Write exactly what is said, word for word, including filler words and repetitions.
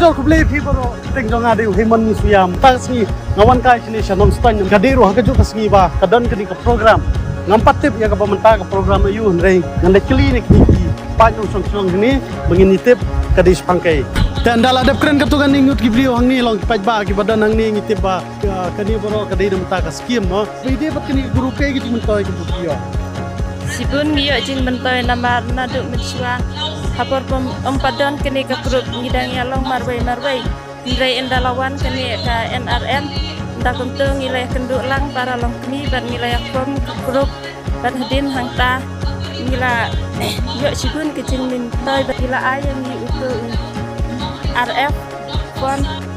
Jor khublei phi baroh, kyrteng jong nga dei u Hemon Suiam. Mynta ka sngi nga wan kai shane sha Nongstoiñ, ka dei ruh ha kajuh ka sngi ba ka don kane ka program. Ngam pat tip ïa kaba mynta ka program aïu, hynrei ngan leit kylli na kine ki paid nongshong shnong hangne ba ngin ïa tip ka dei shaphang kaei. Te ynda la dep kren katto katne ngut ki briew hangne, long ki paidbah kiba don hangne, ngi tip ba, ah, kane baroh ka dei na bynta ka skim, mo. Ba ïadei bad kane ka group, kaei ka jingmyntoi kaba phi ïoh? Shibun ngi ïoh jingmyntoi namar naduh mynshuwa ha por ba ym pat don kane ka group ngi dang ïalong marwei marwei. Hynrei ynda la wan kane ka N R M, ynda kumto ngi la ïakynduh lang para longkmie bad ngi la ïa form ka group, bad hadien hangta ngi la ïoh shibun ka jingmyntoi bad ngi la ai ïa ngi uto u R F fund.